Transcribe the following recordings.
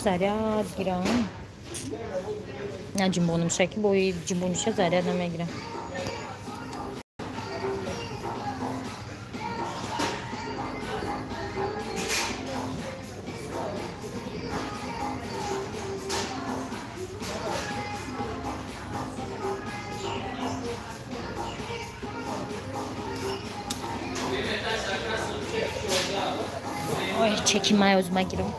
Заряд гирам. На ҷимбонумша, ки бои ҷимбонуша заряд намегирам. Ой, чеки май озма гирам.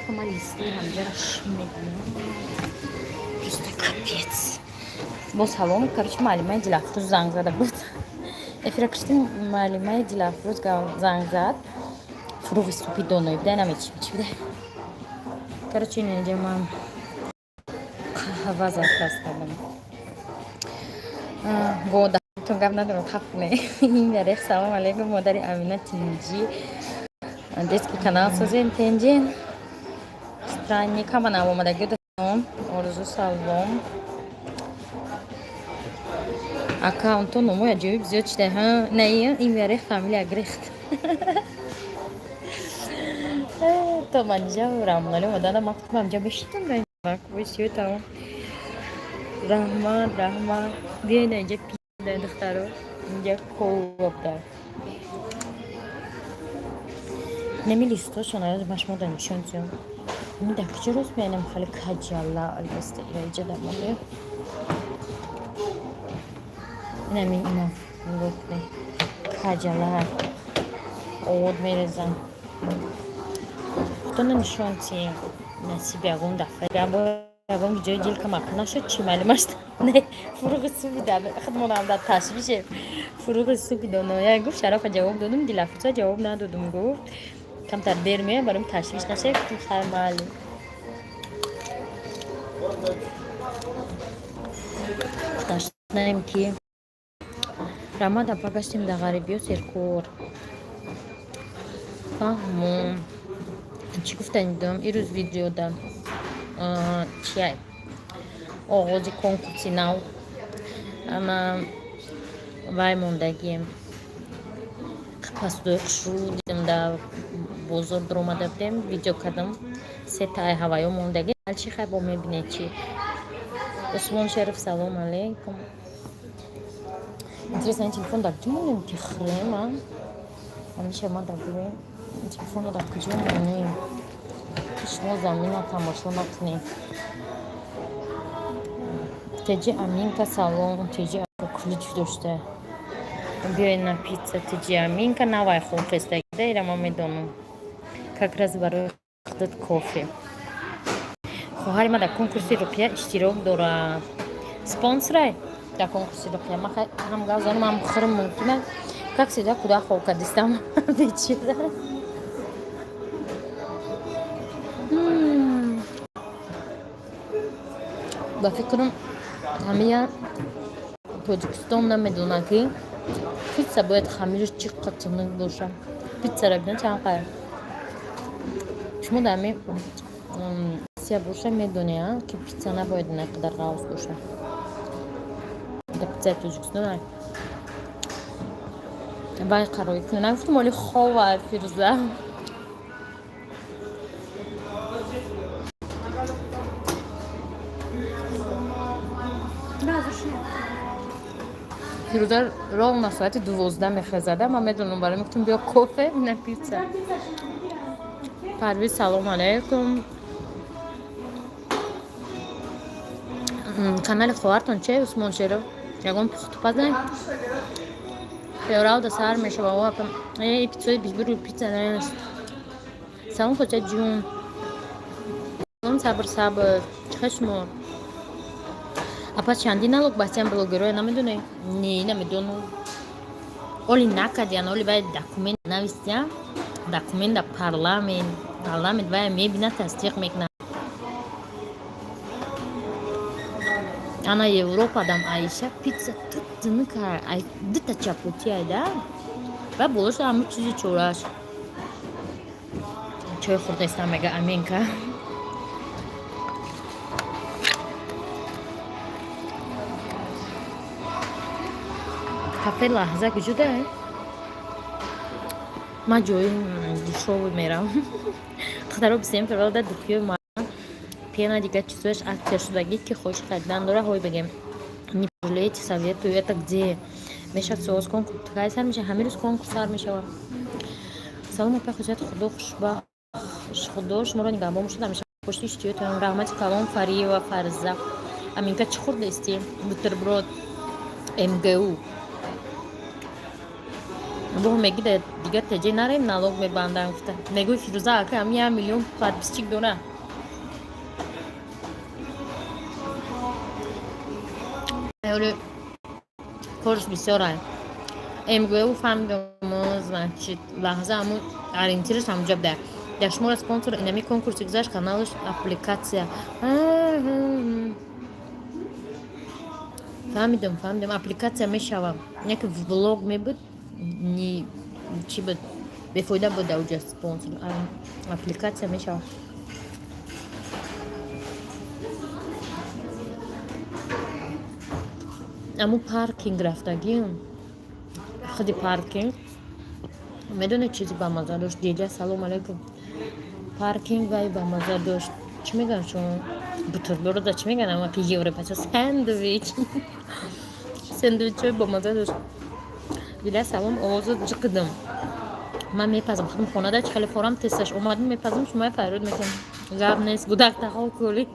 Ама листи ҳамҷараш мебинам. Просто капец. Бо салом, короче, муаллимаи Дилафрӯз занг зада буд. Эфира киштим, муаллимаи Дилафрӯз занг зад. Фуруғи супи донои буда, намечи чи буда. Короче, инҷа ман қаҳва заказ кардам. Тон гап надорам, хаф не. Ин ярех, салом алейкум, модари Амина, тинҷи. Детский канал созем, тенҷен. Странник ҳама нав омадагӣ, салом, Орзу, салом. Аккаунто номои аҷоиб зиёд шуда. Ҳа, на ин ярех фамилия грехт. То манҷа Рамоналӣ омадана, ман гуфтам ҳамҷа бешитам вой тамом. Раҳмат, раҳмат. Биёед инҷа пида, духтаро. Инҷа кола буда. Неми листошон аёз ба шумо да нишон диҳам. Ини дар куҷо рост меянам, хеле каҷала албаста ира иҷа дар монда. Инами ина нигоҳ кунед. Каҷала овод мерезам. Худона нишон диҳем. Насиб ягон дафъа. Ягон ҷои ҷилка маъқул нашуд, чӣ маълум аст? Не, фуруғи суби дар худмонам дар ташвише. Фуруғи суби доноя гуфт, Шарафа ҷавоб додум, Дилафрӯза ҷавоб надодум, гуфт. Камтар дер меояд, баром ташвиш нашавед, гуфтум хайр, маълум. Ташнаем ки Рамад апа гаштем дар ғарибиё серкор. Фаҳмом. Чӣ гуфтани дом? Ирӯз видеода чия оғози конкурси нав ама вай мондагием, пасудои хушрӯ дидам, дар бозор дуромада будем, видео кардам, сета ай ҳаваё мондагӣ, чи хай бо мебинед чи. Усмон Шериф, салом алейкум. Интересно, ин телефон дар куҷо монем, ки хӯрем, а? Ҳамеша ма дар гӯем, телефонро дар куҷо монем, ки шумо замина тамошо накунед. Теҷи Аминка, салом. Теҷи ключ дошта. Биёед на пицца, Теҷи Аминка, навай хунхестагида, ира ма медонам. Как раз барои худат кофе. Хоҳари ма дар конкурси Руқия иштирок дорад. Спонсорай дар конкурси Руқия. Ма ҳам гап занам, ҳам хӯрам мумкина. Как всегда, куда хоб кардистам. Бечора. Ба фикрам, ҳамия Тоҷикистон намедонад, ки пицца бояд хамираш чӣ қадр тунук боша. Пиццара бина, чанд қадр. Шумо дар ҳами Россия боша, медонед, ки пицца набояд ин қадар ғафз боша. Дар пиццаи Тоҷикистон вай қарои кунад. Нагуфтам, оли хова Фирӯза. Да, зашли. Фирӯза ровно соати 12 мехезада. Ман медонам, барои мегуфтам биё кофе, на пицца. Парвиз, салом алейкум. Канали хоҳартон че, Усмон Шеров? Ягон пухтупаз не? Февралда сар мешава. Э, пиццои бибиру пицца нест. Салом, хоҷа ҷун. Салом, Сабр, сабр. Чӣ шумо? Апа, чанди налог бастиам блогерое, намедонӣ? Не, намедонам. Оли накардиан, оли вай документ навистиам. Документ да парламент. Парламент вай мебинад, тасдиқ мекунад. Ана Европадам Аиша пицца тутнка, дута чапути айда. Ва болоша ҳамун чизи чораш. Чой хӯрдаистам, мега Аминка. Кафе Лаҳза куҷода? Ман ҷои дешёвый мерам. Духтаро, 27 февралда духиёи ма, пена, дигар чизояш акция шудагӣ, ки хоҳиш харидан дора, ҳой бигем. Не пожалеете, советую. Это где? Мешавад соз конкурс кай сар мешава? Ҳамин рӯз конкурс сар мешавад. Салом, апа Хусият, Худо хушбахт, Худо шуморо нигаҳбон бошад, ҳамеша пушти иштиётон. Раҳмати калон, Фариева Фарза. Аминка, чӣ хӯрдаисти? Бутерброд МГУ. Бо меги дигар теҷе нарем, налог мебандам гуфта. Мегӯи Фирӯза ака ҳами 1 миллион подписчик дора. Оли корш бисёр ай. МГУ фаҳмидам, значит, Лаҳза ҳамун ориентираш ҳамуҷа буда. Дар шуморо спонсор инами конкурси гузашт, каналаш аппликатсия. Фаҳмидам, фаҳмидам, аппликатсия мешава. Яке влог мебуд, ни чӣ буд, бефоида буд ауҷа спонсор. Аппликатсия мешава. Аму паркинг рафтагим, худи паркинг медонед чизи бамаза дошт? Диля, салом алейкум. Паркинг вай бамаза дошт, чӣ мегӯян шумо, бутерброда чӣ мегӯян, амаки европача, сэндвич, сэндвичҳои бамаза дошт. Диля, салом, овозо ҷиқидим. Ман мепазам худм хонада, чӣ хеле форам тесташ омадим, мепазам, шумоя файрод мекунам, гап нест, гудак тахол кӯли.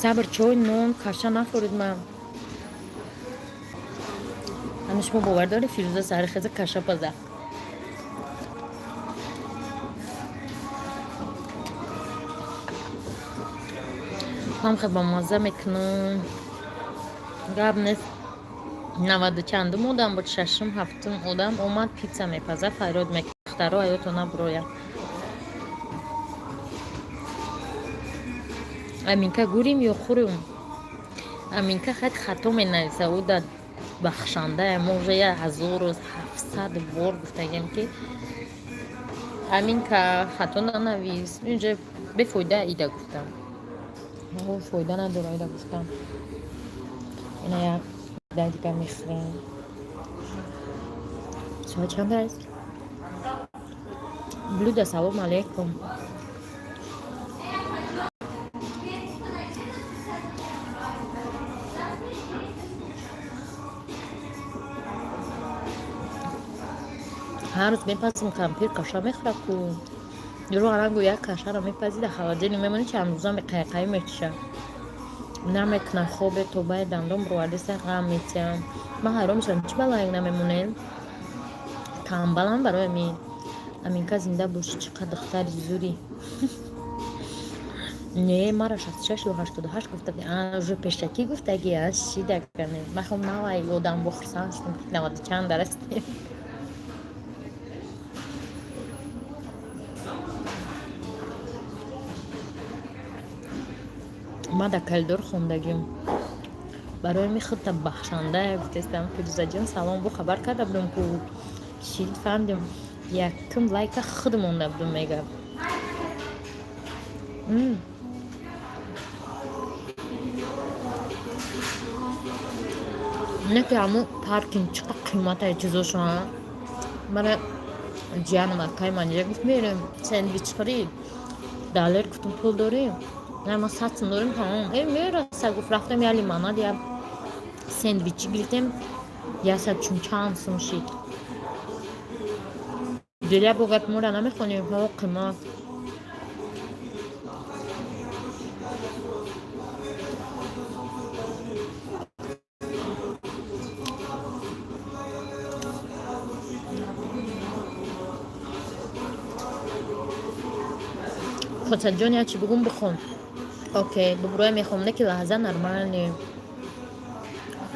Сабр, чой, нон, каша нахӯрид ман. Ҳами шумо бовар доред, Фирӯза саҳари хеза каша паза? Ҳам хел бамазза мекунам, гап нест. Наваду чандум одам буд, шашум, ҳафтум одам омад, пицца мепаза, файрод мекунад. Духтаро, ҳаёто набуроя. Аминка, гурим ё хӯрум? Аминка хат хато менависа, ӯ да бахшандая. Мо уже 1700 бор гуфтагем, ки Аминка, хато нанавис, инҷа бефоида ида гуфтам, фоида надора ида гуфтам. Ина як да дига мехӯрем. Соат чанд аст? Блюда, салом алейкум. Ҳар рӯз мепазим, кампир каша мехӯра ку. Дурӯғ рангу, як кашаро мепази, дар холодильник мемонӣ, чанд рӯза қайқайӣ мекиша. Намекунам, хобе тобаи дандон бировардиса, ғам метиҳам. Ман ҳайрон мешавам, чӣ балаек намемонем, тамбалам барои амин. Аминка, зинда бошӣ, чӣ қадр духтари зурӣ. Не, мара 66 ё 88 гуфта, уже пешакӣ гуфтаги шидакане. Ман хом навай одам бо хурсанд шудам, наваду чанд дарастем. Ман дар коридор хондагим, барои ми худта бахшанда гуфтестам. Фирӯзаҷон, салом. Бо хабар карда будам ку, шид, фаҳмидем, якум лайка худ монда будум, мега. Не ки ҳамун паркинг чӣ қадр қиматае чизошон. Мара ҷиянам, акай манҷа гуфт, мерем сэндвич хӯрӣ. Далер, гуфтум, пул дорӣ? Не, ма 100 сум дорем, тамом. Э, мераса, гуфт, рафтем, я лимонад, я сэндвичи гирифтем, яксад чун чанд сум шид. Диля, бо гапи моро намехонем, ҳо, қимат. Хотаҷон, я чӣ бугум, бихон. Окей, бубурӯя мехом, не ки лаҳза нормальный.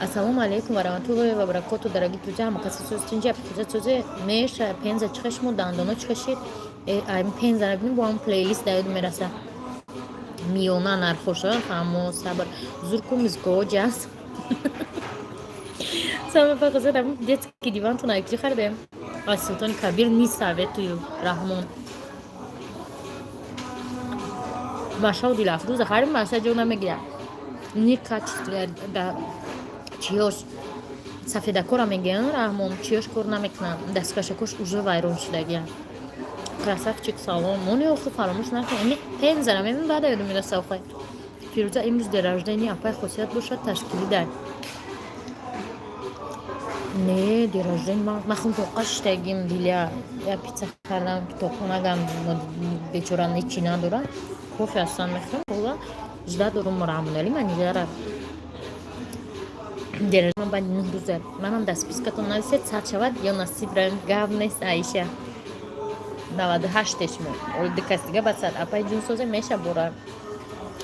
Ассалому алайкум ва раҳматуллоҳи ва баракоту, дорогие друзья, ҳама каси соз тинҷа пиза созе меша пенза чихешмо дандоно чихешид. Ай пенза набинем, бо ҳам плейлист даёд мераса. Миёна нархоша фаҳмо сабр зурку мизгоҷ аст. Самое фақат детский дивантон айкҷи харидем. Аз Султони Кабир не советую, Раҳмон. Машау Дилафрӯза харидем, маша ҷо намегирад. Не качество да чиёш сафедакора мегӯянд, Раҳмон, чиёш кор намекунанд, дасткашакош уже вайрон шудагия. Красавчик, салом. Мони охи фаромӯш накун. Ими пензара мемин, баъда ёдум мераса охай. Фирӯза, имрӯз день рождения апай Хосият бошад, ташкилӣ дай. Не, день рождения ман хун тоқа шиштагим, Диля. Я пицца хардам, тоқа нагам, бечора ҳечи надорам. Кофе астан мехӯрам. Ҳола жда дорум Раҳмонали манижара. День рождения баъди 9 рӯза. Манам дар спискатон нависед, 100 шавад ё насиб равем, гап нест, Аиша. 98 шумо. Оли ду кас дига ба 100. Апай ҷун созе меша бора.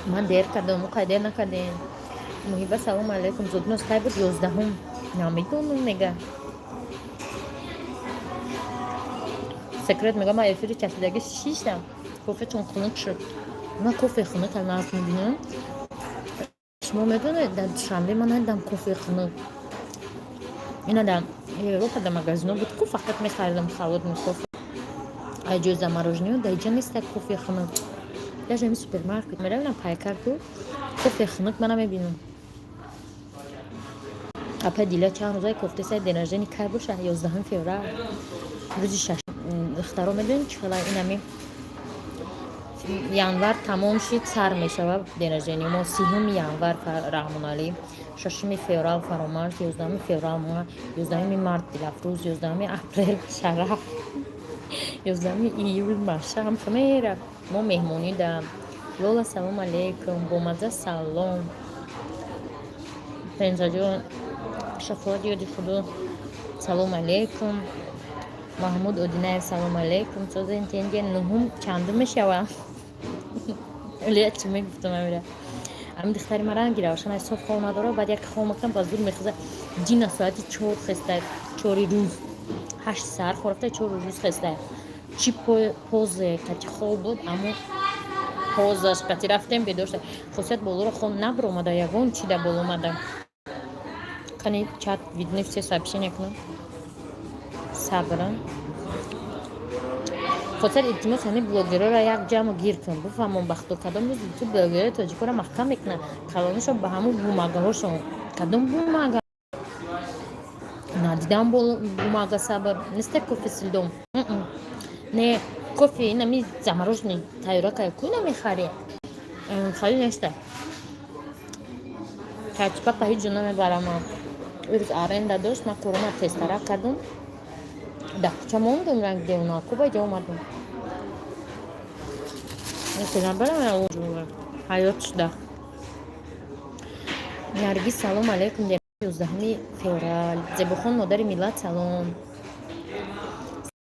Ман дер кардам, мо қай дер накардем. Муҳиба, салому алайкум. Зуднос кай буд? 11-ум. Намедонам, мега. Секрет мега, ман эфири часпидаги шиштам. Кофе чун хунук шуд. Ман кофе хунук нағз мебинам. Шумо медонед, дар Душанбе ман надидам кофе хунук. Ина дар Европа дар магазино буд ку, фақат мехаридам холодный кофе. Ай ҷои замороженный дар иҷа нест кофе хунук. Даже ами супермаркет меравам, пайкар ку, кофе хунук ман намебинам. Апа Дила, чанд рӯзаи кофтесай, день рождения кай боша? 11 феврал. Рӯзи шаш. Духтаро, медонед чӣ хела инами январ тамом шид, сар мешава день рождения мо 30 январ Раҳмоналӣ, 6 феврал Фаромарз, 11 феврал ма, 11 март Дилафрӯз, 11 апрел Шараф, 11 июл Маша, ҳам мера мо меҳмонӣ да. Лола, салом алейкум, бомаза, салом. Пензаҷон, шафоат ёди худо, салом алейкум. Маҳмуд Одинаев, салом алейкум. Созен тенге нуҳум чандум мешава? Олия чӣ мегуфтам амира? Ами духтари ма ранги равшан ай, соф хоб надора, баъд як хоб мекунам, ба зур мехеза. Ҷина соати 4 хеста, 4 рӯз, 8 сар хоб рафта, 4 рӯз хеста. Чӣ позе кати хоб буд, аммо позаш кати рафтем, бедор шуда. Хусусият болоро хоб набаромада, ягон чи да боло омада. Кани чат видны все сообщения кунам. Сабрам. Хотир, илтимос, ҳамин блогерора як ҷамъу гир кун, бифаҳмон бахто кадом рӯз ту блогерои тоҷикоро маҳкам мекунад, калонашон ба ҳамун бумагаҳошон. Кадом бумага? Надидам бумага, сабр. Неста кофе со льдом. Не, кофе инами замороженный тайёра кая ку намехарӣ. Хари неста. Качпапа ҳеҷ ҷо намебарам. Ирӯз аренда дошт, ман корома тезтарак кардам. Дар кӯча мондум, ранг девона, ку ба ҷо омадум. Набарам ҳаёт шуда. Наргиз, салом алейкум. 11 феврал. Зебохон, модари миллат, салом.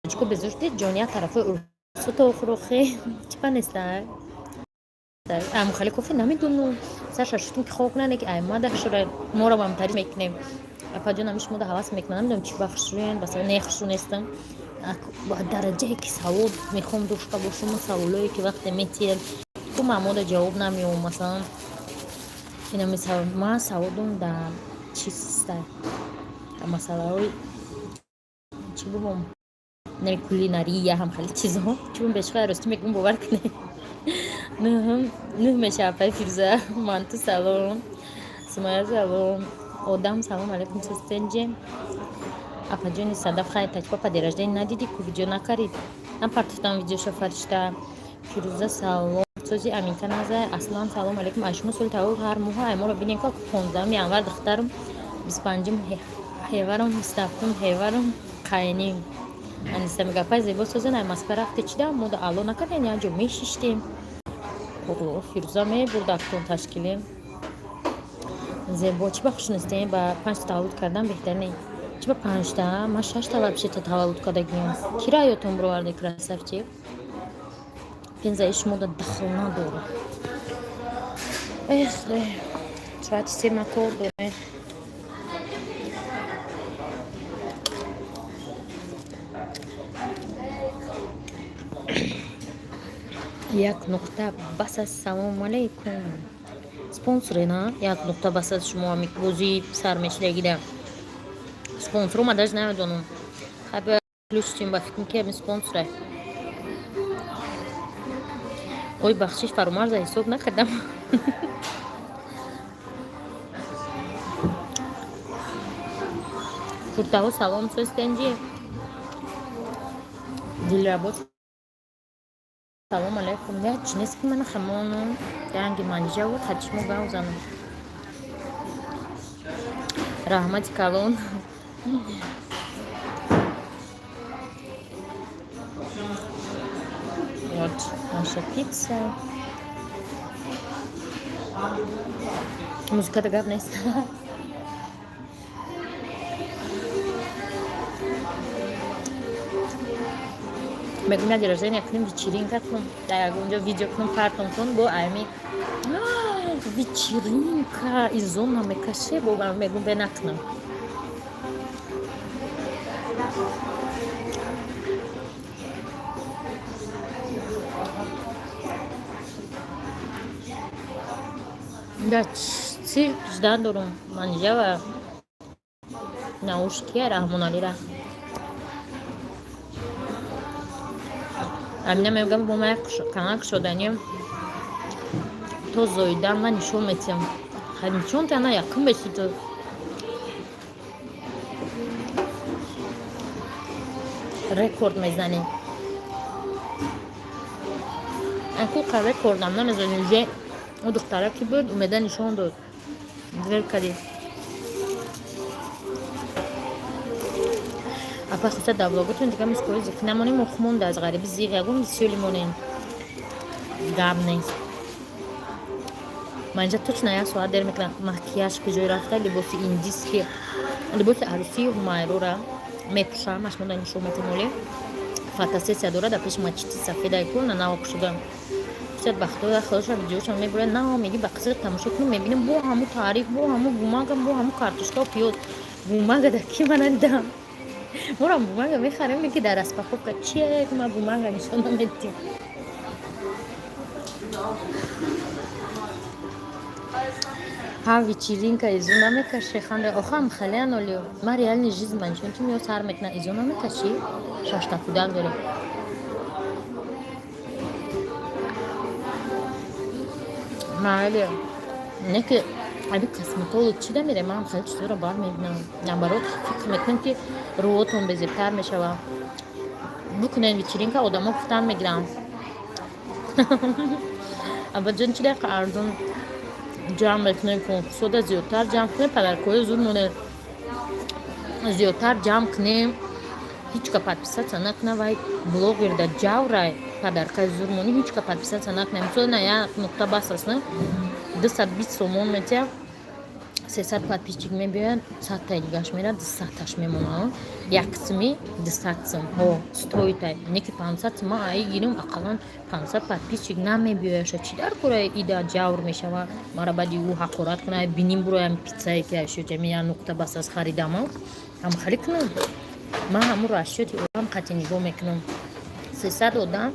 Тоҷико безор шудед, ҷон, як тарафҳои урсуто хӯрохе чипа неста. Амухали кофе намедонам. Саша шутум ки хоб кунанд, ки ай мада шура моро бам тариф мекунем. Апаҷон, ами шумо да ҳавас мекунам, намедонам чӣ ба хушрӯян, бас не, хушрӯ нестам. Ба дараҷае ки савол мехоҳам дошта бошам, саволое ки вақте метиҳед ку мамода ҷавоб намеёбам. Масалан, инами ман саводум дар чиста, дар масъалаҳои чӣ бигӯм, нами кулинария, ҳам хеле чизҳо, чун бешхоя ростӣ мегӯм, бовар кунед. Нӯҳум нӯҳ мешава. Апай Фирӯза манту, салом. Сумая, салом. Одам, салом алейкум, сустенҷе. Апаҷони Садаф, хай тачпапа день рождения надидӣ ку, видео накарид, напартофтам видеошо. Фаришта Фирӯза, салом. Сози Аминка Назар Аслан, салом алейкум. Ай шумо соли таваллуд ҳар моҳа ай моро бинем ку, 15 январ духтарам, 25-ум ҳеварам, 27-ум ҳеварам қайним. Аниса мега: «Апай Зебо, созен, ай Москва рафте, чида мо да алло накардем, як ҷо мешиштем». Фирӯза мебурд актон ташкилем. Зебо, чӣ ба хушнистем? Ба панҷ таваллуд кардан беҳтар не? Чӣ ба панҷта? Ман шашта вообще-то таваллуд кардагиам. Кира ётон бироварде, красавчик? Пензаи шумо да дахл надорад. Эх, соати 3 ма кор дорем. Як нуқта бас аст. Салому алайкум. Спонсоре на як нуқта бас аст. Шумо ами бозӣ сар мешидагида спонсору ма даже намедонам. Хай, ключтим, ба фикрам, ки ами спонсоре. Ой, бахшиш, Фарумарза ҳисоб накардам. Куртаҳо, салом, состенҷи дилрабо. Салом алайкум. Як чи нест, ки мана хамону ранги манҷаву хатишмо гавзанам. Раҳмати калон. Вот наша пицца. Музыкада гап нест. Мегӯм, як рождения кунем, вечеринка кунем, дар ягонҷо видео кунем, партон кун бо ами вечеринка изона мекаше. Бо мегӯм, бе накунам. Да цирк ждан дорум, манҷава наушкия Раҳмоналира. Амина мегӯям, бо ма як канал кушоданем, то зоидан ман нишон метиҳам. Нишон тана якум беши ту. Рекорд мезанем. Акуқа рекордам намезанем уже. Ӯ духтара ки буд, умеда нишон дод. Дверь кади. Апа, хуса дар влоготон дига мискори зиқ намонем, мо хумонда аз ғариби зиқ ягон бисёли монем. Гап нест. Ман инҷа точно як соат дер мекунам. Макияж куҷой рафта, либоси индиски, либоси арӯсии Ҳумайрора мепӯшам, ашмода нишон метем. Оле фотосессия дорад дар пеши мачити сафедай ку на нав кушода. Шояд ба худо худоша видеошам мебурад, на меги ба қиср тамошо кунем, мебинем, бо ҳаму таъриф, бо ҳаму бумага, бо ҳаму картошкау пиёз. Бумага да ки мана дидам. Морам бумага мехарем, ки дар распаковка чие, ма бумага нишон намедиҳем. Ҳа, вечеринка изу намекаши, ханда. Охам халиан оли ма реальный жизнь ман чун ки меё сар мекунам, изу намекашӣ, шашта кӯдак дорем. Майли, не ки аби косметолог чӣ да мерем, манам хеле чизоро бар мебинам. Наоборот, фикр мекунам, ки рӯотон безебтар мешава. Букунем вечеринка, одамо гуфтан мегирам. Абаҷон, чӣ дақа арзон ҷамъ мекунем, конкурсода зиёдтар ҷамъ кунем, подаркҳои зуд монем, зиёдтар ҷамъ кунем, ҳеҷ ка подписаться накуна, вай блогер да ҷаврай подаркаи зур монӣ, ҳеҷ ка подписаться накуна. Мисол, на як нуқта бас аст, на 220 сомон метиҳам, 300 подписчик мебиёяд, 100-таи дигаш мерад, 200-таш мемонад. Як қисми 200 сум ҳо стоитай, не ки 500 сум ма аи гирим, ақаллан 500 подписчик намебиёяша. Чӣ дар кораи ида ҷавр мешава? Мара баъди ӯ ҳақорат кунад, биним буроям пиццае ки ашёчами як нуқта бас аз харидама ҳам хали кунам. Ман ҳамун расчёти одам қати нигоҳ мекунам: 300 одам,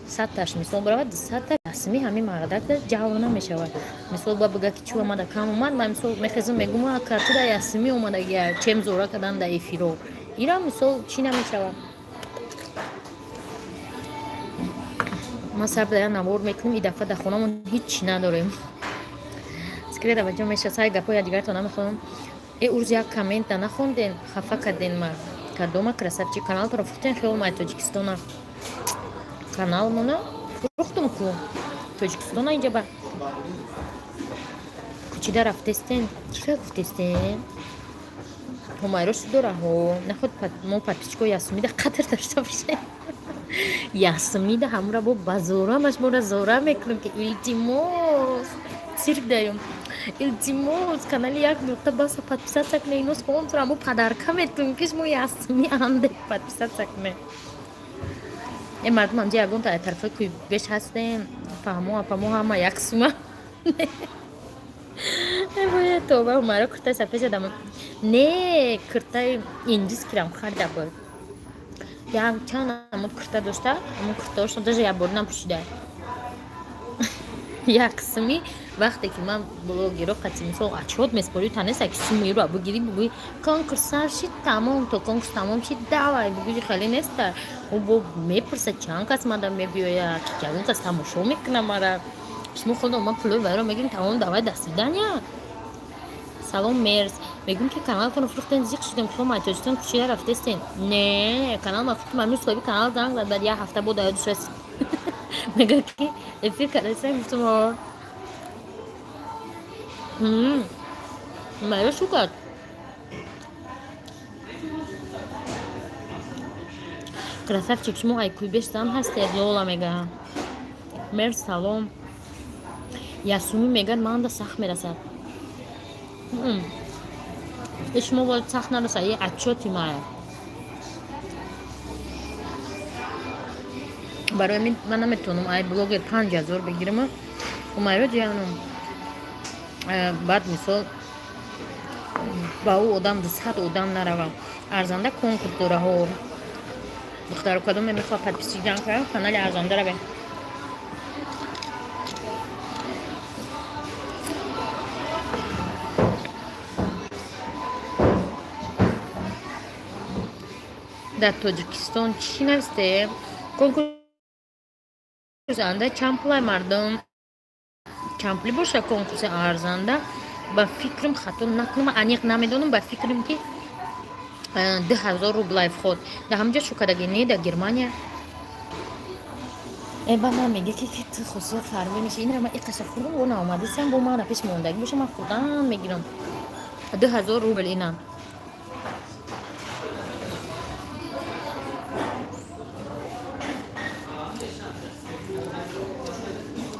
100-таш мисол баравад, 200-та расмӣ ҳамин мардак ҷавр намешавад. Мисол, ба бига, ки чӣ омада, кам омад. Ман мисол мехезам, мегум, картида ясмӣ омадагия, чем зора кардан да эфиро ира, мисол, чӣ намешавад. Ма сар да навор мекунем. И дафъа дар хонамон ҳеҷ чӣ надорем. Скреда баҷо меша сай гапҳои якдигаратон намехонам. Э, урз як коммента нахонден, хафа карден ма. Кадома красавчик каналтонро фурӯхтен? Хиёл май Тоҷикистона каналмона фурӯхтум ку Тоҷикистона инҷа ба кучида рафтестен, чӣ гуфтестен? Ҳумайро шудора, ҳо, наход мо подписчико Ясумида қадр дошта бошем. Ясумида ҳамура бо ба зӯрамаш мора зора мекунем, ки илтимос, цирк даём, илтимос, канали як нуқта баса подписаться кунед, ино спонсор ҳамо подарка метунем, ки шумо Ясуми андек подписаться кунед. Э, мардум, ҳамҷа ягон тарафҳои кӯйбеш ҳастем, фаҳмо, апамо, ҳама як сума. Тоба, Ҳумайро куртаи сафед задам. Не, куртаи индис кирам харида буд. Як чанд намуд курта дошта, ҳамон куртаошо даже як бор напӯшида. Як қисми вақте ки ман блогеро қати, мисол, отчёт меспорӣ, танеста ки сумиро бигирӣ, бугӯӣ, конкурс сар шид, тамом, то конкурс тамом шид, давай, бугӯи, хеле неста. Ӯ бо мепурсад, чанд кас мада мебиёяд, ягон кас тамошо мекуна мара. Шумо худо, ман пулои вайро мегирем, тамом, давай, до свидания. Салом, мерс. Мегӯм, ки каналтонро фурӯхтен, зиқ шудем, худо, Тоҷикистон кӯчида рафтестен. Не, канал ма фурӯхтем, ҳамин соҳиби канал занг зад, баъд як ҳафта бо даёдуш расид. Мегӯяд, ки эфир кардастен, гуфтам, ҳо. Майро шу кард. Красавчик, шумо ай кӯйбеш зан ҳастед, Лола мега. Мерс, салом. Ясумӣ мегӯяд, манда сахт мерасад. Шумо бояд сахт нарасад, е отчёти мая. Барои ман наметавонам ай блогер 5000 бигирам, Ҳумайро ҷиянум. Баъд, мисол, ба ӯ одам 200 одам наравам. Арзанда конкурс дора, ҳо. Духтаро, кадоме мехоҳад подписчик ҷамъ кунад, канали арзанда равем. Дар Тоҷикистон чӣ нависте? Конкурс анда чанд пулай, мардум? Чанд пулӣ боша конкурси арзанда? Ба фикрам, хато накунам, аниқ намедонам, ба фикрам, ки 2000 рублай вход. Дар ҳамҷа шукадаги, не, дар Германия. Э, ба ман мега, ки ту хусусият фарбе меши. Инра ман иқаша хӯрдам, бо наомадисам, бо мана пеш мондагӣ боша, ман хӯрдан мегирам. 2000 рубл ина.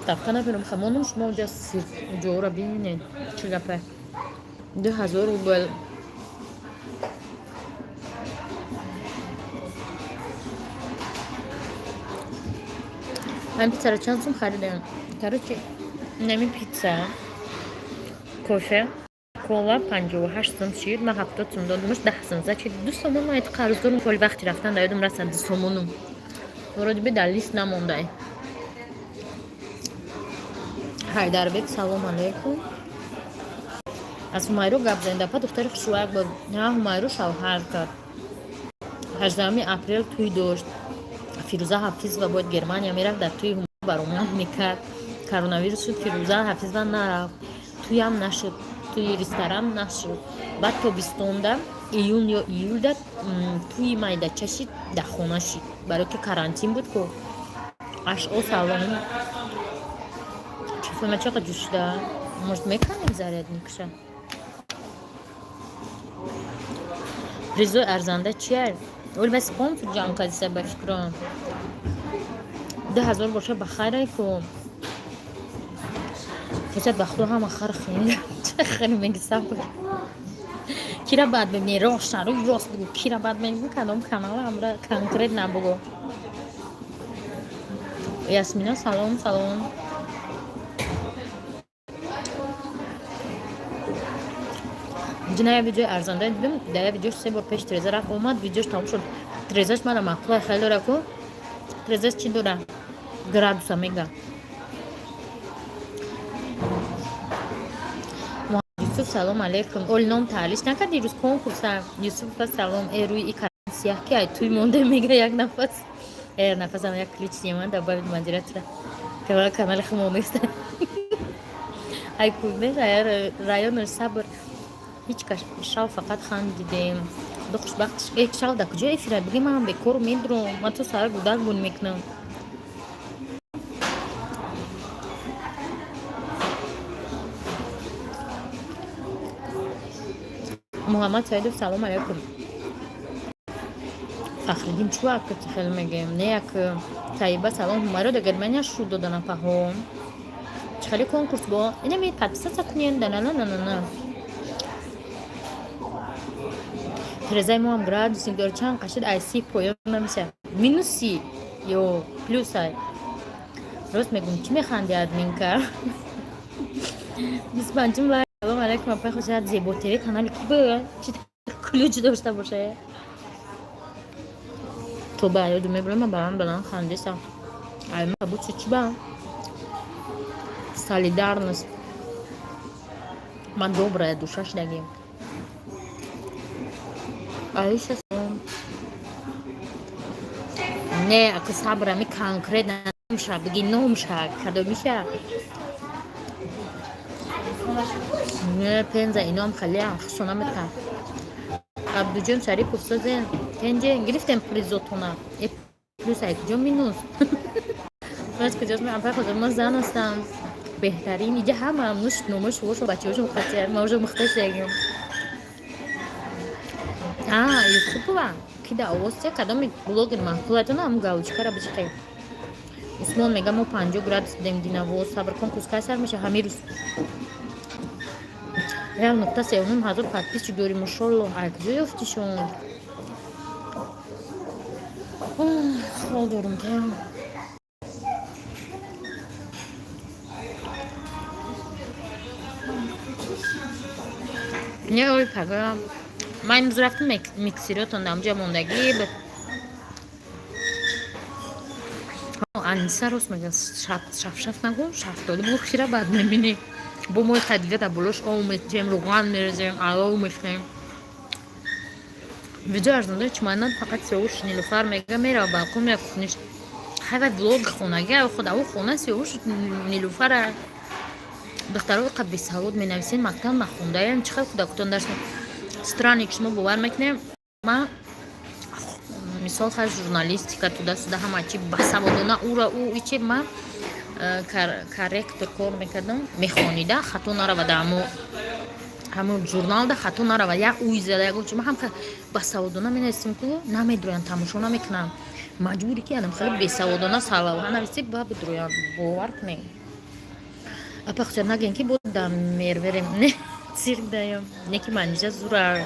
Тафка набирам, хамонум, шумо ҷа ҷора бинед, чӣ гапа. 2000 рубл. Ҳамин пиццаро чанд сум харидем? Короче, нами пицца, кофе, кола 58 сум шид, ман 70 сум додумаш, 10 сум зачи, 2 сомон ман қарз дорум, коли вақти рафтан дар ёдам расад, 2 сомонум. Вроде бы дар лист намондай. Ҳайдарбек, салом алейкум. Аз Ҳумайро гап занед, апа, духтари хушрӯяк буд. На, Ҳумайро шавҳар кард. 18 апрел тӯй дошт. Фирӯза Ҳафизова бояд Германия мерафт, дар тӯи Ҳумайро баромад мекард. Коронавирус шуд, Фирӯза Ҳафизова нарафт. Тӯям нашуд, тӯи ресторан нашуд. Баъд тобистонда, июн ё июлда, тӯи майдача шид, дар хона шид. Барои ки карантин буд ку. Ашъо, салом. Телефонма чақа ҷӯшида? Может, меканем зарядникша? Призои арзанда чия? Оли ба спонсор ҷамъ кардиса, ба фикрам. 2000 боша, ба хайрай ку. Фурсат, ба худо, ҳама хар хин. Хар меги, сабр. Кира баъд мебини, рост наро, рост бугу. Кира баъд мебини, кадом канал, ҳамра конкретно бугу. Ясмина, салом, салом. Ҷина, я видеои арзанда дидам, дар я видеош се бор пеш треза рафт, омад, видеош тамом шуд. Трезаш мара маъқулай хеле дора ку. Трезаш чӣ дора? Градуса мега. Юсуф, салом алейкум. Оли ном таълиш накарди рӯз конкурса. Юсуфа, салом. Э, рӯи и сияҳ ки ай туй монда, мега як нафас. Э, нафасам як ключ нима добавить модератора. Канали хумо нест. Ай кӯмеш, ай районаш сабр. Ҳеҷ кас шав, фақат хандидем. Худо хушбахтиш. Э, шав дар куҷо эфира? Биги, ман бекор медурам. Ман то саҳар гудак бун мекунам. Муҳаммад Саидов, салом алайкум. Фахриддин, чӯ ака хел мегӯем? Не, як Таиба, салом. Ҳумайро да Германия шу додана паҳо. Чӣ хеле конкурс бо инами подписаться кунем, дананананана. Терезаи мо ҳам градусник дорад, чанд қашид ай 30 поён намеша. Минус 30 ё плюс ай. Рост мегӯм, чӣ механди, админка? 25-ум лайк. Салом алайкум, апай Хушад, Зебо ТВ канали ки ба? Чӣ ключ дошта боша? То ба ёду мебарам, ба ман баланд хандиса. Ай ма бу чӣ ба? Солидарность. Ман добрая душа шудагим. Аиша, салом. Не, ака сабр, ами конкретно номша, биги номша, кадомиша? Не, Пенза иноам хеле хусо намета. Абдуҷон Шарипов, созен. Тенҷе гирифтем призотона. Э плюс ай куҷо минус? Аз куҷост? Ман апай хозир, ман зан ҳастам. Беҳтарин иҷа ҳама муш номош шувошо бачаҳошон қатия. Ма уже мухта шудагим. А, Юсупова, ки да овоз те кадоми блогер маъқулатона, ҳамун галочкара бичиқе. Усмон мега, мо 50 градус будем динаво, сабр, конкурс кай сар меша? Ҳамин рӯз. 1,3 ҳазор подписчик дорем, машолло. Ай куҷо ёфтишон? Хол дорум та. Не, ой, пага. Ман имрӯз рафтам, миксеротон дар мондагӣ буд. Аниса рост мега, шафшаф нагӯ, шафтолӣ бугӯ, хира бад мебинӣ. Бо мои хадига дар болош об мечем, руған мерезем, алов мехӯрем. Видео арзонда чуманад, фақат Сиёвуш Нилуфар мега, мерава балкон, мера кухниш. Хайва блог хонага, худ аву хона Сиёвуш Нилуфара. Духтаро қа бесавод менависен, мактаб нахондаям, чӣ хел кӯдакотон дарс. Странник, шумо бовар мекунем, ман мисол хай журналистика туда-сюда ҳама чи басаводона ура ӯ ичи ман корректор кор мекардам, мехонида хато наравада, ҳамун журналда хато нарава, як уй зада ягон чи, ман ҳам басаводона менависем ку, намедроянд, тамошо намекунам. Маҷбуре ки адам хеле бесаводона сарлавҳа нависӣ, ба бидроянд, бовар кунем. Апа хусер, нагӯем ки бо да мерверем, не цирк даям, не ки манижа зура.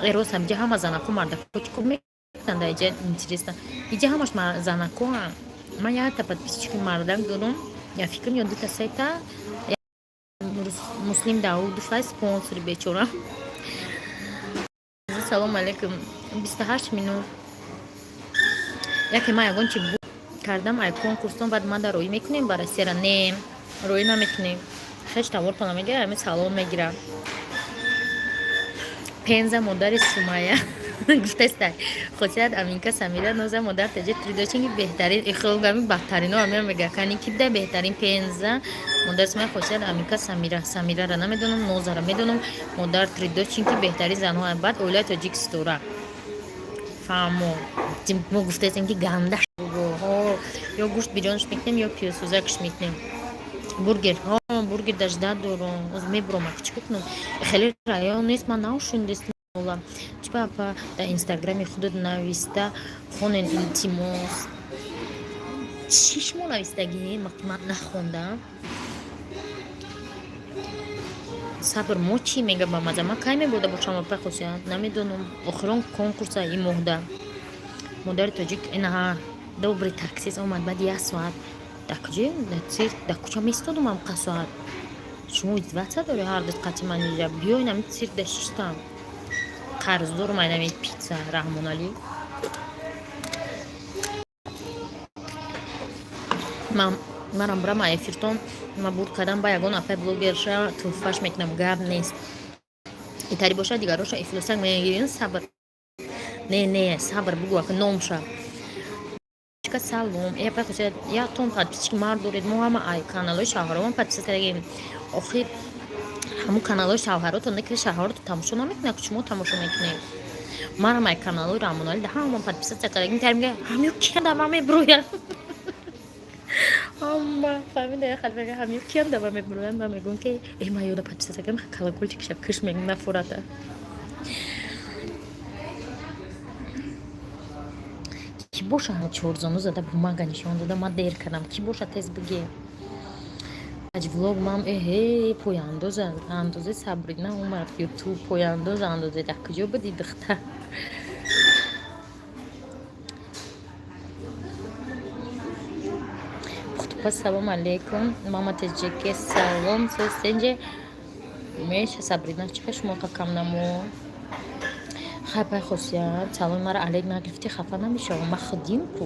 Эрос ҳамиҷа ҳама занако, мардако чӣ кор мекунанд иҷа? Интересно, иҷа ҳамаш занако. Ман якта подписчики мардак дорум, я фикрам, ё дута, сета. Муслим Даудов, спонсори бечора. Салому алейкум. 28 минут. Яке ман ягон чи кардам ай конкурстон, баъд мада роӣ мекунем ба Россияра? Не, роӣ намекунем. Хеш тавортона мегира, ами салом мегира. Пенза, модари Сумая гуфтаста, хосият, Аминка, Самира, Ноза, модар таҷи тридочинги беҳтарин ихлгами бадтарино амир мега кани ки да беҳтарин. Пенза, модар Сумая, хосият, Аминка, Самира. Самирара намедонам, Нозара медонам. Модар тридочинки беҳтарин занҳо, баъд оилаи тоҷик ситора. Фаҳмо, мо гуфтаистем, ки ганда ё гӯшт бирёнш мекунем, ё пиёзсӯзакш мекунем. Бургер, бургер дажда дорум, оз мебурам, чӣ кунам? Хеле район нест, ман наошундестам. Чӣ апа, дар инстаграми худат нависта хонен, илтимос. Чӣ шумо навистагӣ? Ман нахондам. Сабр, мо чӣ мега ба маза? Ман кай мебурда бошам, апа Хусият? Намедонам. Охирон конкурса ин моҳда. Модари тоҷик, инаҳа добрый таксист омад баъди як соат. Дар куҷо? Дар цирк, дар кӯча местодум ҳамқа соат. Шумо издеваться дорӣ ҳар дақиқати ман иҷа биёин, ами цирк да шиштам. Қарздорум айнами питса Раҳмоналӣ. Манам бурам эфиртон, ма бурд кардам, ба ягон апай блогерша тӯҳфаш мекунам, гап нест. Итари бошад, дигароша ифлосак мегирин. Сабр, не, не, сабр, бугу ака номша. Салом, э апай Хусият, як тон подписчики мард доред, мо ҳама ай каналҳои шавҳаромон подписаться кардагем. Охир ҳамун каналҳои шавҳаротон не, ки шавҳарото тамошо намекунад, шумо тамошо мекунед. Манам ай каналҳои Раҳмоналӣ да ҳамон подписаться кардагим. Тари мега, ҳамё ки да ман мебирояд. Ҳама фаҳмида, яхал мега, ҳами киям даба мебуроянд ва мегӯям, ки э, ма ёда подписаться кардам, колокольчик ша киш, мегӯм, нафурата. Ки боша, ҳам чорзону зада, бумага нишон дода, ма дер кардам. Ки боша, тез биге. Влог мам эҳе, пояндоза андозе. Сабрина омад, Ютуб пояндоз андозе. Дар куҷо буди, духтар? Пухтупа, салом алейкум. Мама теҷеке, салом. Сенҷе меша. Сабрина, чӣ шумо кам намо? Хай, пай хосият, саломи мара алек нагирифтӣ, хафа намешавам, ма худим ку.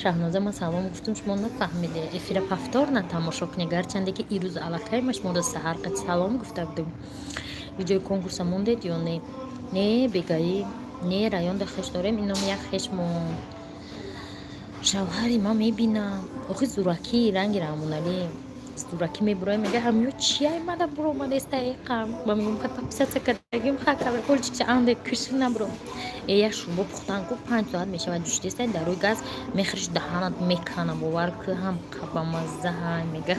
Шаҳноза, ман салом гуфтум, шумо нафаҳмиде. Эфира повторно тамошо кунед, гарчанде ки ирӯз аллакай ма шуморо саҳар қад салом гуфта будем. Видеои конкурса мондед ё не? Не, бегаӣ не, районда хеш дорем, ином як хешмон. Шавҳари ман мебинам, охи зуракӣ, ранги Раҳмоналӣ зуракӣ мебуроям, мега, ҳамё чияй мада буромадеста эқам. Ба мегӯм, ка подписаться кардагим, ха, колокольчик анде киши набуро. Э, як шӯрбо пухтан ку 5 соат мешавад, ҷӯшидеста дар рӯи газ, мехӯриш, даҳанат мекана, бовар ку, ҳам бамазза ҳай. Мега,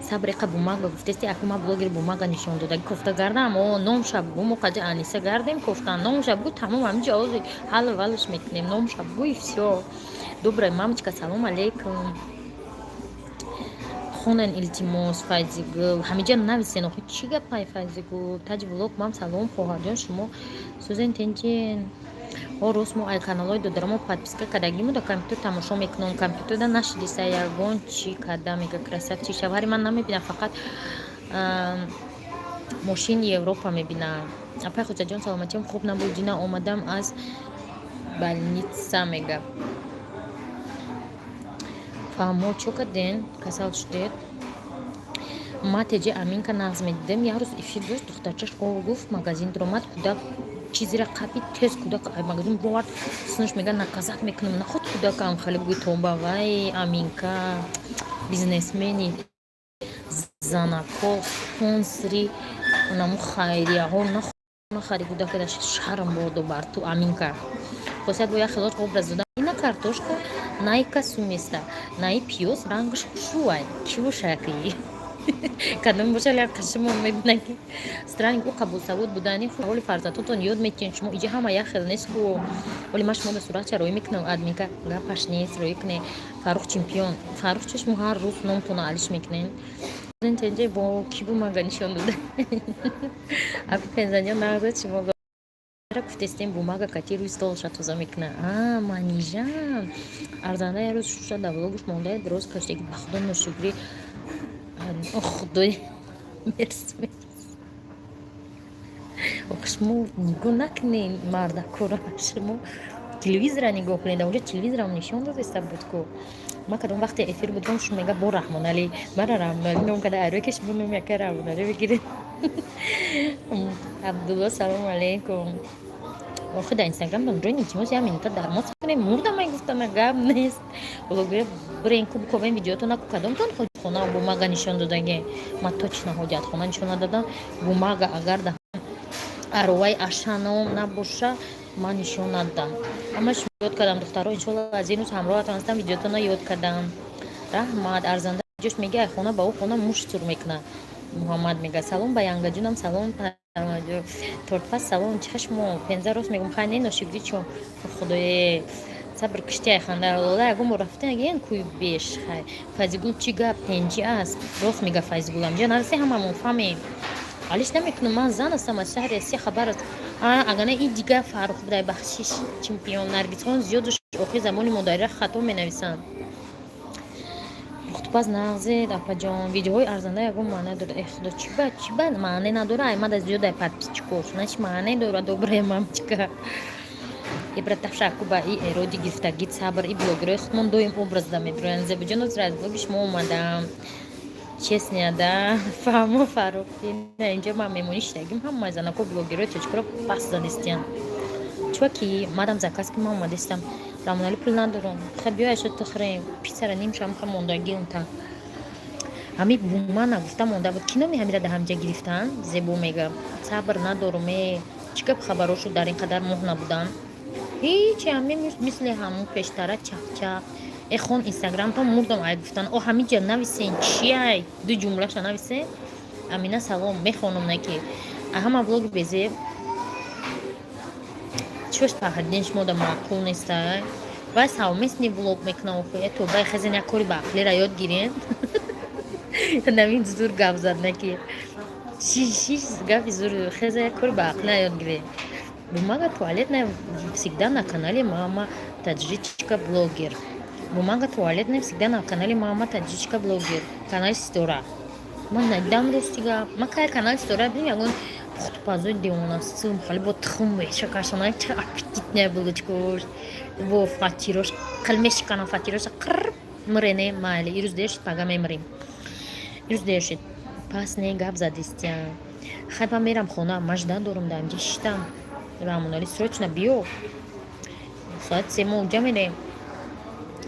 сабр, эқа бумага гуфтести, аку ма блогер бумага нишон дода, кофта гардам, о, номша бугу, мо қаҷа Аниса гардем, кофта номша бугу, тамом, ҳамиҷа ози ҳалу валаш мекунем, номша бугу и всё. Добрая мамочка, салом алейкум. Хонен, илтимос. Файзигул, ҳамиҷа нависен, охи чӣ гапай? Файзигул, Таҷ Влог мам, салом, хоҳарҷон, шумо сӯзен, тенҷен. О, рост, мо ай каналҳои додарамо подписка кардагиму да компютер тамошо мекунам, компютерда нашидиса ягон чӣ карда. Мега, красавчик. Шавҳари ман намебинам, фақат мошини Европа мебинам. Апай Хоҷаҷон, саломатиам хуб набуд, дина омадам аз больница. Мега, фаҳмо, чо карден, касал шудед? Ма теҷи Аминка нағз медидем, як рӯз эфир дошт, духтарчаш о гуфт, магазин дуромад, кӯдак чизеро қапид, тез кӯдак магазин бовард, синаш мега, наказать мекунам, наход кӯдакам хеле гӯй тоба. Вай, Аминка бизнесмени занако, спонсори наму хайрияҳо, нахари кӯдакада, шарм бодо бар ту, Аминка. Хосият бо як хелош образ дода, ина картошка найка суместа, наи пиёз рангаш хушрӯай, кӣ бошаки, кадом боша, шумо мебинад, ки странник ӯ қабулсавод будани ҳоли фарзандотон ёд метиҳен. Шумо иҷа ҳама як хел нест ку. Оли ман шумо ба суратча роӣ мекунам, админка гапаш нест, роӣ куне. Фаррух чемпион, Фаррух, чо шумо ҳар рӯз номтона алиш мекунен? Тенҷе бо ки бумага нишон дода? Апи пензанё нағза, шумо гуфтестем, бумага кати рӯи столша тоза мекуна. А манижам арзанда, як рӯз шуша да влогуш монда, дроз каштаги, ба худо ношукрӣ. Худои, мерси. Ох, шумо нигоҳ накунед мардакора, шумо телевизора нигоҳ кунед, онҷо телевизорам нишон додеста буд ку. Ма кадом вақте эфир будам, шу мега, бо Раҳмоналӣ, мара Раҳмоналӣ ном када, айрӯ ки шумо ном яка Раҳмоналӣ бигиред. Абдулло, салому алейкум. Охи дар Инстаграм дон, илтимос, як минута дар мо кунем, мурда мегуфтана, гап нест. Блогер бирен ку бикобем видеотона ку, кадомтон ҳоҷатхона бумага нишон додаге? Ма точно ҳоҷатхона нишон надодам. Бумага агар да ароваи ашаном набоша, ман нишон надодам. Ама шумо ёд кардам, духтаро, иншолло, аз ин рӯз ҳамроҳатон ҳастам, видеотона ёд кардам. Раҳмат. Арзанда ҷош мега, ай хона ба ӯ хона муш сур мекуна. Муҳаммад мега, салом ба янгаҷунам, салом. Тортпаз, салом, чиха шумо пенза? Рост мегум, хай, не, ношукрӣ чо, худое, сабр, кишти ай ханда. Лола, ягон бор рафтен аген кӯи беш? Хай, Файзигул, чӣ гап, тенҷи аст? Рост мега Файзигулам, ҷа нараси, ҳамамон фаҳмем, алиш намекунам, ман зан ҳастам, аз шаҳри Россия хабар аст. Агана и дига Фаррух будай, бахшиш, чемпион Наргисхон зиёдуш, охи замони модарира хато менависанд. Пухтупаз нағзед, апаҷон. Видеоҳои арзанда ягон маъне дорад? Э, худо, чӣ ба, чӣ ба маъне надора? Аймада зиёд ай подписчикош, значит, маъне дорад. Добрая мамочка, ибратафшаку ба и эроди гирифтагит, сабр, и блогерои худмон доим образда медроянд. Зебоҷон, аз блоги шумо омадам, честно, да, фаҳмо. Фаррух, ина инҷо ман мемонӣ шидагим, ҳамаи занако блогерои тоҷикро пас занистиян. Чува ки мадам заказ ки ман омадистам, Рамонали, пул надорам, ха, биёя шо тухрем пиццара, нимшам ха мондагӣ унта ҳами бумана гуфта монда буд, ки номи ҳамира да ҳамҷа гирифтан. Зебо мега, сабр надорум. Е, чӣ гап, хабаро шуд, дар ин қадар моҳ набудам, ҳечи, ҳами мисли ҳамун пештара чақчақ. Э, хон Инстаграмтон, мурдам ай гуфтан. О, ҳамиҷа нависен, чиай, ду ҷумлаша нависен. Амина, салом, мехонам, на ки ҳама влоги безеб чош. Фахриддин, шумо да маъқул нестай? Вай совместный влог мекунам. Охи, э, тобаи хезен, як кори ба ақлира ёд гирен. Намин зур гап зад, на ки шиш гапи зур. Хеза, як кори ба ақлира ёд гирен. Бумага туалетная всегда на канале Мама Таджичка Блогер. Бумага туалетная всегда на канале Мама Таджичка Блогер. Канали Ситора. Ман надидам, рости гап. Ман кай канали Ситора бинем, ягон пухтупазои девонасум, хали бо тухм мешакашона, ча аппетитная булочкош, бо фатирош қил мешиканам, фатироша қир мирене. Майли, ирӯз дер шид, пага мемирем. Ирӯз дер шид. Пас не, гап задистям. Хай, ман мерам хона, мажда дорум, да инҷа шиштам. Раҳмонали, срочно биё, соати 3 мо уҷа мерем.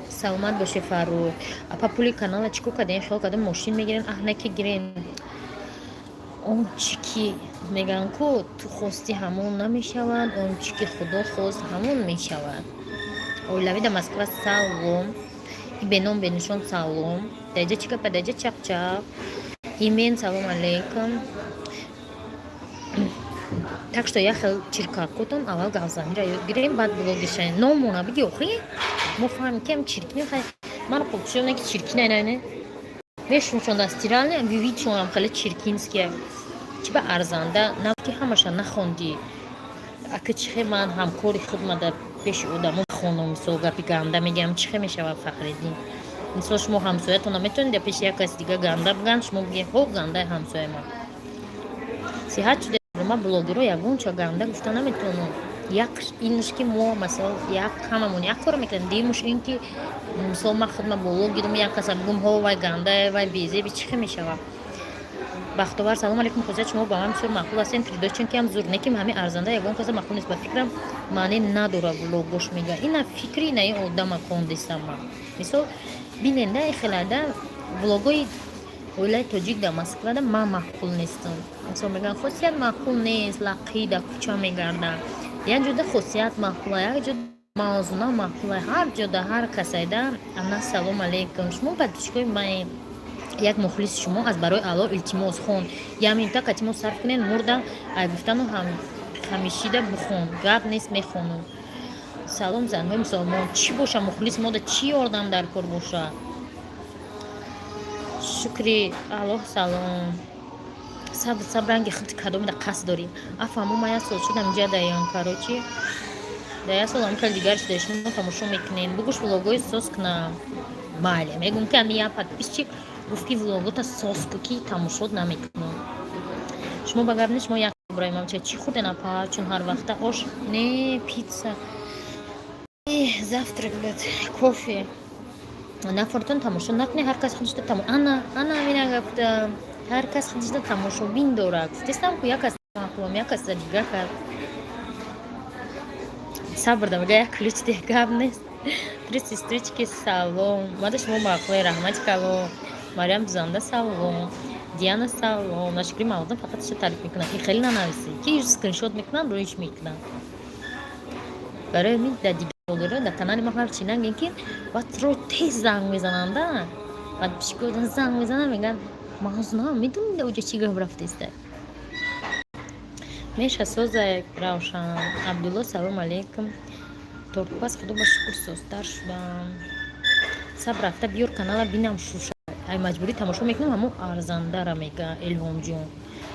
Саломат боше, Фаррух. Апа, пули канала чӣ кор кардем? Хиёл кардем, мошин мегирен. Аҳ, не ки гирен. Он чӣ ки мегӯянд ку, ту хости, ҳамон намешавад, он чӣ ки Худо хост, ҳамон мешавад. Оилавӣ да Москва, салом. И беном бенишон, салом. Даҷа чӣ гапа? Даҷа чақчақ. Имен, салом алейкум. Так что як хел чиркакотон аввал гавзаниро ёд гирем, баъд блогер шавем. Номона биги, охи мо фаҳмем, ки ам чиркини. Хай, ман хубшона ки чиркина не мешумшонда стиральная вивичонам хеле чиркинския. Чӣ ба арзанда нафти ҳамаша нахондӣ? Ака, чихе ман ҳамкори худма дар пеши одамо хонум, мисол, гапи ганда мегӯям, чихе мешавад, Фахриддин? Мисол, шумо ҳамсоятона метавонед дар пеши як каси дига ганда бигӯянд, шумо бигӯед: «Ҳо, гандаи ҳамсояи ман». Сиҳат шуда, ма блогеро ягонча ганда гуфта наметавонам. Як инш ки мо, масалан, як ҳамамон як коро мекунем. Дуюмш ин ки, мисол, ман худма блогерам, як каса бигӯм: «Ҳо, вай гандае, вай безеби», чихе мешавад? Бахтовар, салом алейкум. Хусият, шумо ба ман бисёр маъқул ҳастем. Тридочон ки ҳам зур не, ки ҳамин арзанда ягон каса маъқул нест. Ба фикрам, маъне надора влогош, мега. Ина фикри ина ин одама хондистам ман. Мисол, биненда, хелада влогои оилаи тоҷик дар Москвада ман маъқул нестам. Мисол, мегӯянд, Хосият маъқул нест, лақӣ дар кӯча мегардад. Як ҷода Хосият маъқула, як ҷо Мавзуна маъқула, ҳар ҷода ҳар касайда. Ана, салом алейкум, шумо подписчикои маем, як мухлиси шумо аз барои Алло илтимос, хон, як минута катимо сарф кунед. Мурдам ай гуфтану ҳамишида бухон. Гап нест, мехонам. Салом, занҳои мусалмон. Чӣ боша, мухлис мода чӣ ёрдам дар кор боша? Шукри Аллоҳ, салом. Саб саб ранги худ кадомида қасд дорӣ? Афаҳмо, ман як сол шудам инҷа даян, короче, да як сол ам хеле дигар шуда, шумо тамошо мекунед. Бугӯш, влогои соз кунам. Майли, мегӯм, ки ами як подписчик гуфт, ки влогота соз ку, ки тамошот намекунам. Шумо ба гап не, шумо як Иброҳимамча чӣ хӯрден, апа? Чун ҳар вақта ош не, пицца, завтрак буд, кофе. Нафартон тамошо накунед, ҳар кас худишда тамо. Ана, ана, амина гуфтам, ҳар кас худишда тамошобин дорад. Гуфтестам ку, як кас маъқулам, як кас дигар кард. Сабр да, мега, як ключ де, гап нест. Три сестрички, салом. Мада шумо маъқуле, раҳмати калом. Мариям Дузанда, салом. Диана, салом. Нашукри мавзун фақат иша тариф мекунад и хеле нанависӣ, ки скриншот мекунанд, рӯиш мекунанд. Барои мин дар дигар блогерҳо дар канали ма ҳарчи нагем, ки баъд ро тез занг мезананда, подписчикодан занг мезананд, мегӯянд: «Мавзуна, медонӣ, дар оҷа чӣ гап рафтеста?» Меша соза, Равшан Абдулло, салом алейкум. Тортпаз, Худо ба шукр, созтар шудам. Сабр, рафта биёр канала, бинам. Шуша, ай маҷбурӣ тамошо мекунам ҳамун арзандара, мега Илҳомҷон.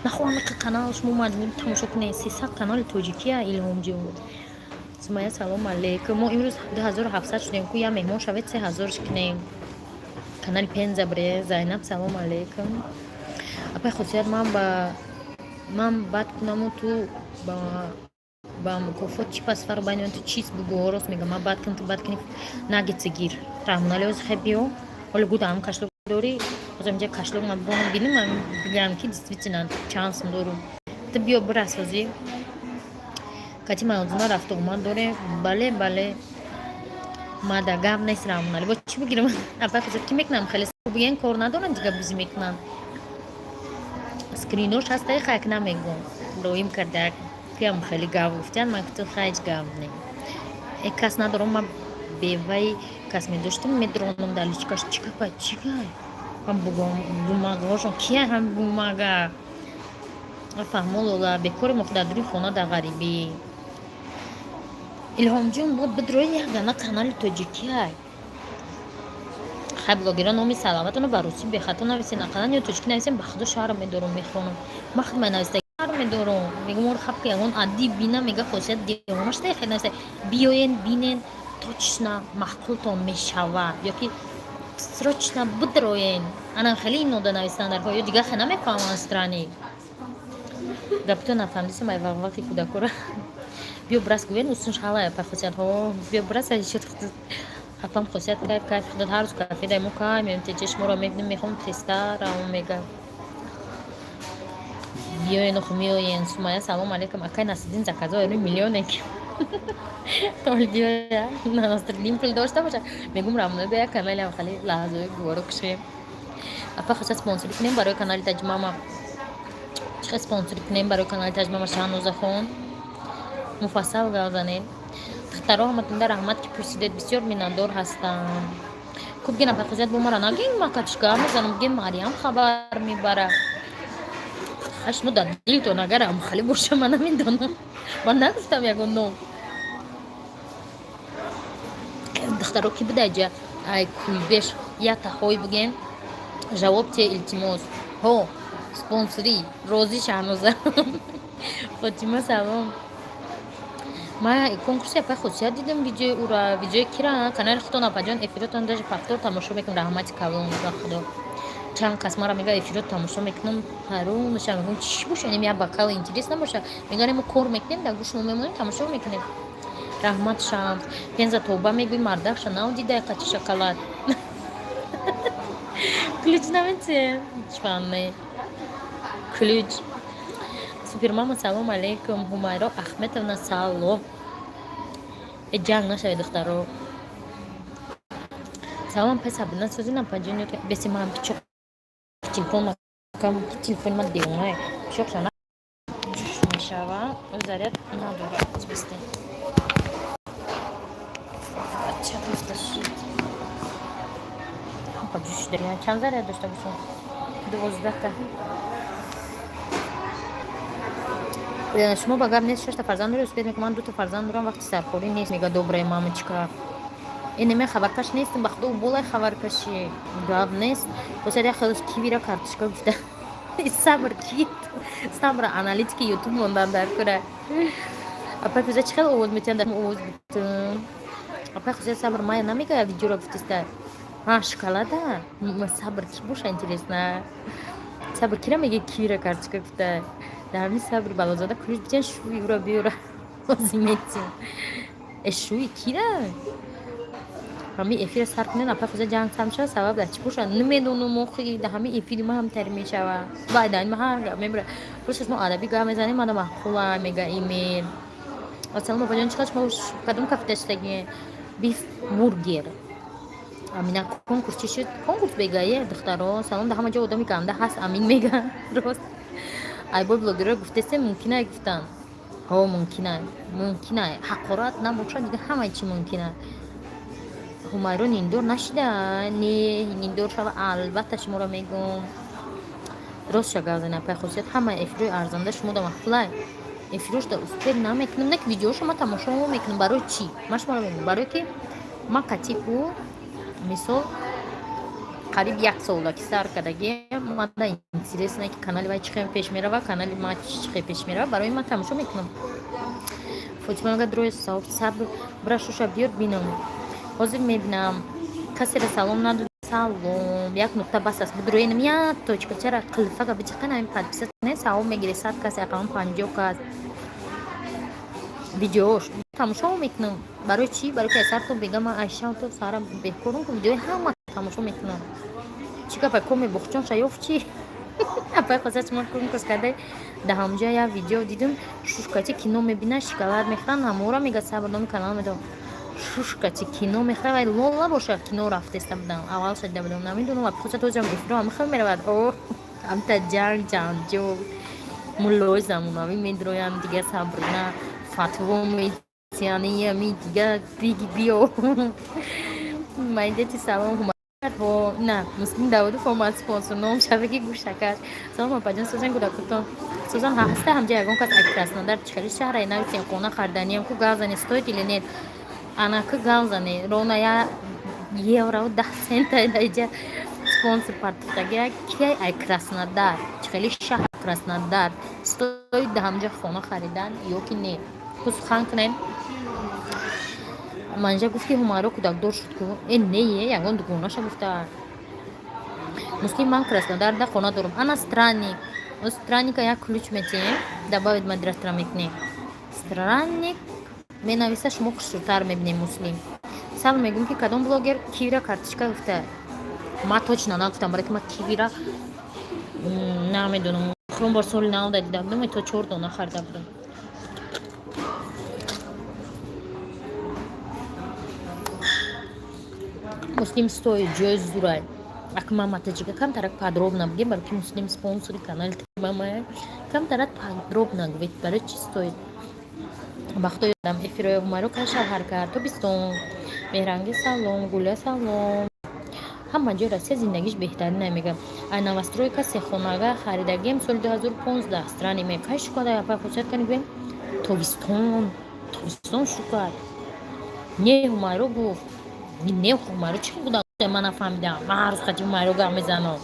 Нахоҳам иқа канал шумо маҷбурӣ тамошо кунед, 300 канали тоҷикия, Илҳомҷон. Сумая, салом алейкум. Мо имрӯз 2700 шудем ку, я меҳмон шавед, 3000 кунем. Канали Пенза бре. Зайнаб, салом алейкум. Апай Хусият, ман ба ман бад кунаму ту ба мукофот чӣ? Пас фарқ байни ту чист? Бугӯ, рост мегам, ман бад кунам, ту бад кунӣ, нагитса гир. Раҳмоналӣ, ҳозир хе биё, ҳоло гуда ҳам кошелёк дорӣ. Ҳозир инҷа кошелёк ман бонам, бинам, ман бигӯям, ки действительно чанд сум дорум. Ту биё, бирас ҳозир. Кати мавзуна рафту омад дорем. Бале, бале, мада гап нест. Раҳмоналӣ, бо чӣ бигирам? Апай Хусият, ки мекунам, хеле бигӯен, кор надорам, дига бизӣ мекунам. Скринош ҳастаи, хайк намегӯм. Роим кардак, киам хеле гап гуфтян, ман гуфтам: «Хайч гап не». Э, кас надорам, ман беваи Кас медоштам, медронам дар личкаш. Чӣ гапа, чӣ гап? Ҳам бумагаҳошон кия, ҳам бумага фаҳмо. Лола, бекори мо дар дури хона, дар ғарибӣ. Илҳомҷон, бо бидрои ягана канали тоҷикиай. Хай, блогера номи Салаватоно ба русӣ бехато нависен, ақаллан ё тоҷикӣ нависен. Ба худо, шаҳр медорум, мехонам. Ман худ нависта шаҳр медорум, мегум ор хаб ки ягон аддӣ бина, мега хосият девона шуда, хел нависта. Биёен, бинен, точно маъқултон мешавад ё ки срочно бидроен. Ана хеле инода навистан дар ё дигар хе намефаҳманд. Страни гапто нафаҳмдисам. Ай вақти кӯдакора биё брас гӯен усун шалая па хосият. Ҳо, биё брас шуд. Апам хосият, кайф, кайф худат. Ҳар рӯз кафе дай мо кай меем, теҷе шуморо мебинем, мехоҳам тезтар равон. Мега биёен, оху меоен. Сумая, салом алейкум. Акай Насриддин заказо эри миллионе биёя. Насриддин пул дошта боша, мегум рамно бия каналам хали лаҳзаи гуворо кушем. Апа хосият, спонсорӣ кунем барои канали Таҷмама. Чӣ хел спонсорӣ кунем барои канали Таҷмама? Шаҳнозахон, муфассал гап занед. Духтаро, ҳаматонда раҳмат, ки пурсидед, бисёр миннатдор ҳастам. Хуб, гена пахозият бо мара нагин, макачка гап мезанам, ген Мариям хабар мебара. Шумо дар дилтон агар амхалӣ боша, ман намедонам, ман нагуфтам ягон ном. Духтаро, ки будаҷа ай куйбеш ятаҳой буген, жавоб те, илтимос. Ҳо, спонсорӣ розӣ. Шаҳноза, Фотима, салом. Ман конкурси апай хусусият дидам, видеои ура. Видеои кира? Канали худтон, апаҷон, эфиротон даже повтор тамошо мекунам. Раҳмати калон ба худо. Чанд кас мара мега: «Эфирот тамошо мекунам», ҳайрон мешавам, мегӯям: «Чӣ боша? Инем як бакал интерес набоша?» Мегӯян: «Мо кор мекунем, дар гӯш мо мемонем, тамошо мекунем». Раҳмат. Шамс, Пенза тоба мегӯи, мардакша нав дидай, қачи шоколад ключ наметием, ҳеҷ ключ. Супермама, салом алейкум. Ҳумайро Ахметовна, салом. Э, ҷанг нашавед, духтаро. Салом, пай Сабина, созинам паҷон беси. Ман пичоқ телефон, телефони ман девонае, пичоқша мешава, заряд надорад. Бисте, бача гуфта шид. Ҷӯш дария чанд заряд дошта бошам? 12-та. Шумо ба гап нест, шашта фарзанд доред, успед мекунам. Ман дута фарзанд дорам, вақти сархорӣ нест. Мега добрая мамочка. Инеме хабаркаш нестам, ба худо, болай хабаркаши гап нест. Босад як хелос кивира карточка гуфта. Сабр ки сабр, аналитики Ютуб мондан дар кура. Апай фуза, чӣ хел овоз метиҳанд? Овоз битун. Апай хуза, сабр мая намегая, видеоро гуфтиста. Ҳа, шоколада сабр ки боша, интересно. Сабр кира меге кивира карточка гуфта? Дар ҳамин сабр Балозода ключ битян, шӯи ура биёра, ҳозир метиҳам. Э, шӯи кира ҳамин эфира сар кунед. Апай хуза, ҷанг сар мешава, сабаб дар чӣ боша, намедонам. Охи, дар ҳамин эфири ма ҳам тари мешава. Баъдан ма ҳар гап мебура. Просто шумо адабӣ гап мезанем, мада маъқула мега имейл. Ассалому апаҷон, чӣ қадр шумо кадом кафе даштаги? Биф бургер. Амина, конкурс чӣ шуд? Конкурс бегае, духтаро, салом. Дар ҳама ҷо одами ганда ҳаст, Амин мега. Рост, айбои блогерро гуфтесем, мумкинай гуфтан. Ҳо, мумкинай, мумкинай. Ҳақорат набошад, дига ҳамаи чӣ мумкинай. Ҳумайро ниндор нашида? Не, ниндор шава, албатта шуморо мегӯм. Рост ша гап зана, пай хусусият, ҳамаи эфирои арзанда шумо да маъқулай. Эфирош да успед намекунам, не ки видеошо ма тамошо мекунам. Барои чӣ ман шуморо мегӯм? Барое ки ман қатъи ӯ, мисол, қариб як сола ки сар кардагиам, мада интересно, ки канали вай чӣ хел пеш мерава, канали ма чӣ хел пеш мерава. Барои ман тамошо мекунам. Фотима мега: «Дрои савоб, сабр бира, шуша биёр, бинам». Ҳозир мебинам. Касеро салом надод, салом як нуқта бас аст. Бидроенам як точка. Чара қилфака бичиқана ин подписать не, савоб мегире. 100 кас, ақаллан 50 кас видеош тамошо мекунам. Барои чӣ? Барои ки сар то бега ман айшам то сара бекорум, видеои ҳама тамошо мекунам. Чӣ гапа, коме бухчон шаёфт чӣ? Апай хоса, шумо конкурс карда, да ҳамҷа як видео дидум, шушкати кино мебина, шоколад мехӯранд, ҳамора мега сабр, номи канал медом. Шушкати кино мехӯрад, вай лола боша, кино рафтеста будам, аввал шуда будам, намедонам. Апай хоса, тозам эфиро ҳама меравад. О, амта ҷанг ҷанҷол, муллои замонавӣ медроянд, дига Сабрина фатво метиҳанд, ами дига биги биё. Майдети, салом. Ҳо, на Муслим Давудов омад, спонсор ном шаваки гӯшакаш. Салом, апаҷон, созан, кӯдакутон созан ҳаста. Ҳамҷа ягон кас ай Краснодар, чихели шаҳрай нависем, хона харданиям ку, гав зане, стоит или нет? Анаку гав зане, ровно я евро 10 цента даиҷа спонсор партофтагия. Кияй ай Краснодар, чихели шаҳр Краснодар, стоит да ҳамҷа хона харидан ё ки не? Ку сухан кунем. Манҷа гуфт, ки Ҳумайро кӯдакдор шуд ку. Э, не, ягон дугонаша гуфта. Муслим, ман Краснодарда хона дорам. Ана странник, странника як ключ метиҳем, добавить модератора мекунем. Странник менависа, шумо хушрӯтар мебинем. Муслим, сабр, мегӯм, ки кадом блогер кивира карточка гуфта. Ма точно нагуфтам, барои ки ма кивира намедонам. Охирон бор соли нав дида будам, то чор дона харида будам. Муслим, стоит, ҷои зурай. Ак мама таҷика, камтарак подробно бигем, барои ки Муслим спонсори канали мамая. Камтарак подробно гӯед, барои чи стоит? Бахто ёдам, эфирои Ҳумайро кай шавҳар кард? Тобистон. Меҳранги, салом. Гуля, салом. Ҳама ҷои Россия зиндагиш беҳтарин намегам. Ай новостройка сехонага харидагием соли 2015. Страни ме кай шукада, апай хусият кани, гӯем, тобистон, тобистон шукад. Не, Ҳумайро гуфт, не, Ҳумайро чӣ буда, ман нафаҳмидам. Ман ҳар рӯз хати Ҳумайро гап мезанам.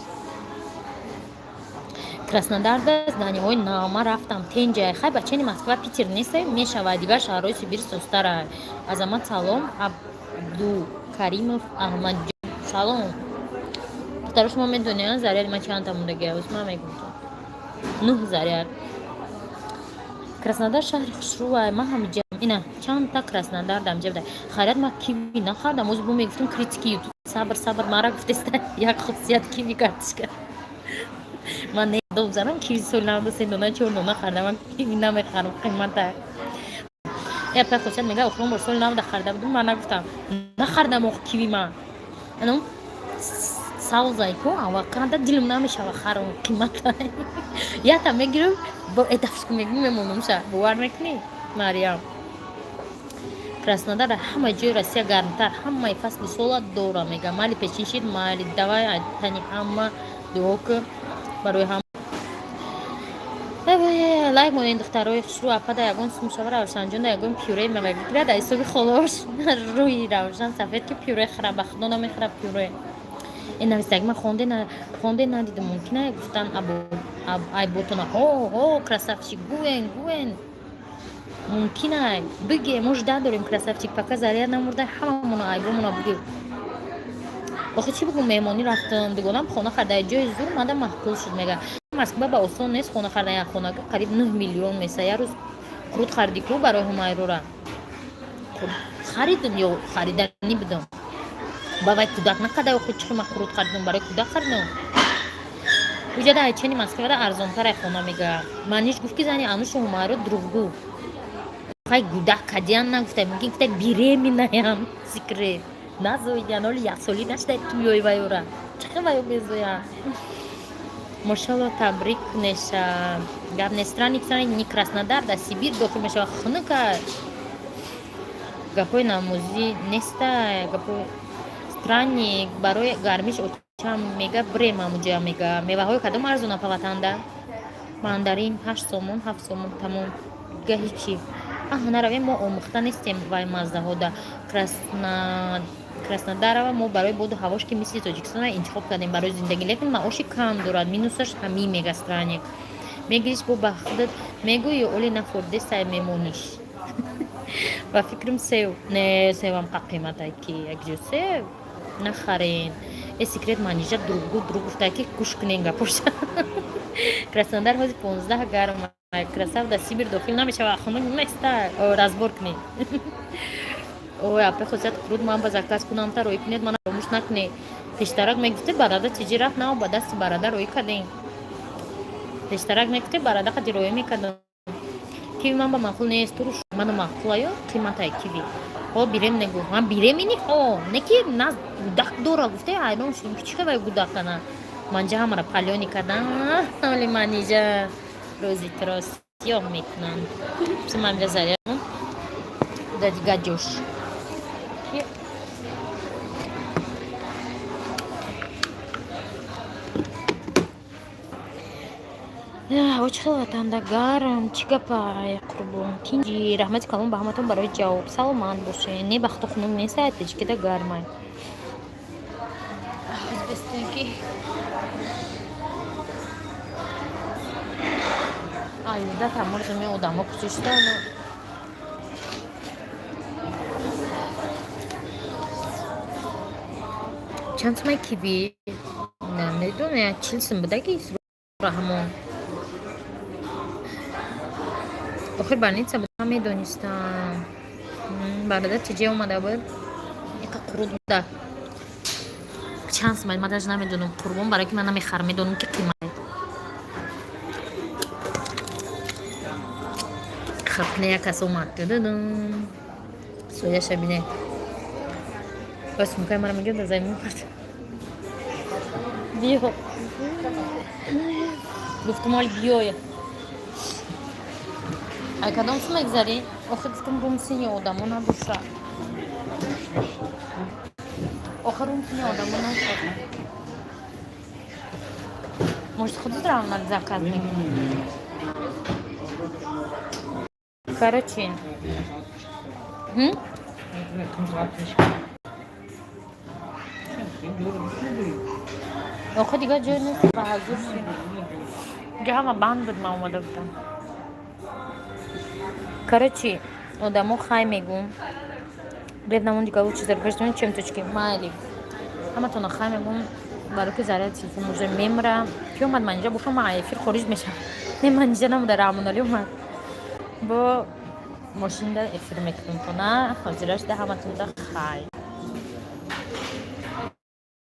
Краснодарда зданиҳои нав, ман рафтам, тенҷай. Хай, бачани Москва, Питер неста, мешавад, дигар шаҳрҳои Сибир состара. Азамат, салом. Абдукаримов Аҳмадҷон, салом. Духтаро, шумо медонед, заряди ман чандта мондагия? Ман мегум, нӯҳ заряд. Краснодар шаҳри хушрӯвай. Ман ҳамиҷа ина чандта Краснодар дамҷа буда. Хайрат, ман киви нахардам. Ози бо мегуфтам критики Ютуб. Сабр, сабр, мара гуфтеста як хусусият, киви карточка. Ман не доб занам, киви соли 93 дона, чор дона хардам. Ман киви намехарам, қимата. Япа хусусият мега, охирон бор соли 90 харида будум. Ман нагуфтам, нахардам ох киви. Ман анам савзай ку, авақанда дилм намешава харам, қимата. Ята мегирам, бо этафшку мегӯм, мемонамша. Бовар мекунӣ, Мариям? Краснодар ҳама ҷои Россия гармтар, ҳамаи фасли сола дора, мега. Майли, печин шид, майли, давай, тани ҳама дуо ку барои ҳама. Лайк монед, духтарои хушрӯ. Апада ягон сумшава, Равшанҷонда ягон пюре мегирад, ҳисоби холош рӯи Равшан сафед, ки пюре хӯра, ба худо намехӯра пюре. Ин нависак ман хонде надидам, мумкина гуфтан айботона. Ҳо, ҳо, красавчик, гӯен, гӯен, мумкина биге, мо жда дорем, красавчик, пока заряд намурда, ҳамамона айбомона буге. Охи, чӣ бугум? Меҳмонӣ рафтам, дугонам хона харда, ҷои зур мада маъқул шуд, мега. Москва ба осон нест хона харда, як хона қариб 9 миллион меса. Як рӯз қурут хариди ку барои Ҳумайрора, харидам ё хариданӣ будам, ба вай кӯдак накарда. Охи, чӣ, ма қурут харидам, барои кӯдак харидам. Уҷада айчани Москвада арзонтар ай хона, мега. Маниш гуфт, ки зани Анушу Ҳумайро дурӯғгӯ. Хай, гудак кадиян нагуфта, мумкин гуфта беременнаям, секрет назоидян, оли яксолӣ нашуда туёй вайора чихе вайо мезоян. Мошалло, табрик кунеша. Гап не, странник, странник, не Краснодар да Сибир дохил мешава, хунука. Гапои намозӣ неста, гапои странник барои гармиш очам мега, бирем ҳамуҷа, мега. Меваҳои кадом арзона па ватанда? Мандарин 8 сомон, 7 сомон, тамом, дига ҳичи. Аҳ, наравем, мо омӯхта нестем вай маззаҳода. Краснодарова мо барои боду ҳавош, ки мисли Тоҷикистона, интихоб кардем барои зиндагӣ, лекин маоши кам дорад, минусаш ҳамин, мега странник. Мегириш, бо ба худат мегӯӣ, оли нахӯрдестай, мемониш. Ба фикрам, сев не, севам қа қиматай, ки якҷо сев нахарен. Э, секрет, манижа дурӯғгӯ, дурӯғ гуфта, ки гӯш кунен гапоша. Краснодар ҳози 15 гарм, красав да Сибир дохил намешава, хунук неста, разбор кунед. Ой, апе хосият, қурут ман ба заказ кунам, та роӣ кунед, мана фаромӯш накунед. Пештарак мегуфте, барада чиҷи рафт, нав ба дасти барада роӣ кардем. Пештарак мегуфте, барада қади роӣ мекардам. Киви ман ба маъқул нест, туруш мана маъқулаю, қиматай киви. Ҳо, бирем, негу ман беремини, ҳо, не ки на гудак дора, гуфте, ҳайрон шудем, ки чӣ хел вай гудакана. Манҷа ҳамара палёни кардан, оли манижа рӯзи туро сиёҳ мекунанд. Ман заря да дига ҷош. Ҳаво чӣ хел, ватанда гарм? Чӣ гапай, Қурбон? Тинҷи? Раҳмати калон ба ҳаматон барои ҷавоб. Саломат бошед. Не, бахто хунук нест, таҷикида гармай. Ки аюда тамурзуми одамо кучиштану чанд сумай киви намедонам, 40 сум будаги ҳамон охир больница буда, медонистам. Бародар тиҷе омада буд, иқа қурут буда. Чанд сумай, ман даже намедонам, Қурбон, барои ки ман намехарам, медонам, ки қимат. Хапне як кас омад. Дудудум, сояша бине. Ой, сумкаи мара мегирд, да займон кард. Биё, гуфтум, оли биёя. Ай, кадом су мегзарӣ? Охир гуфтум, румсини одамо набоша. Охир румсини одамо набоша. Может, худат равна заказ мекунӣ? Короче, М? Охир дигар ҷой нест, ба ҳазур ши. Ҷо ҳама банд буд, ман омада будам. Короче, одамо, хай мегум. Ребнамон дигар лучше зарбеждон, чем точки. Майли. Ҳаматона хай мегум, барои ки заряд телефон уже мемра. Ки омад манҷа бошам, ман эфир хориҷ мешавам. Не, манҷа намуда, Раҳмоналӣ омад. Бо мошинда эфир мекунем тона, ҳозирашда ҳаматонда хай.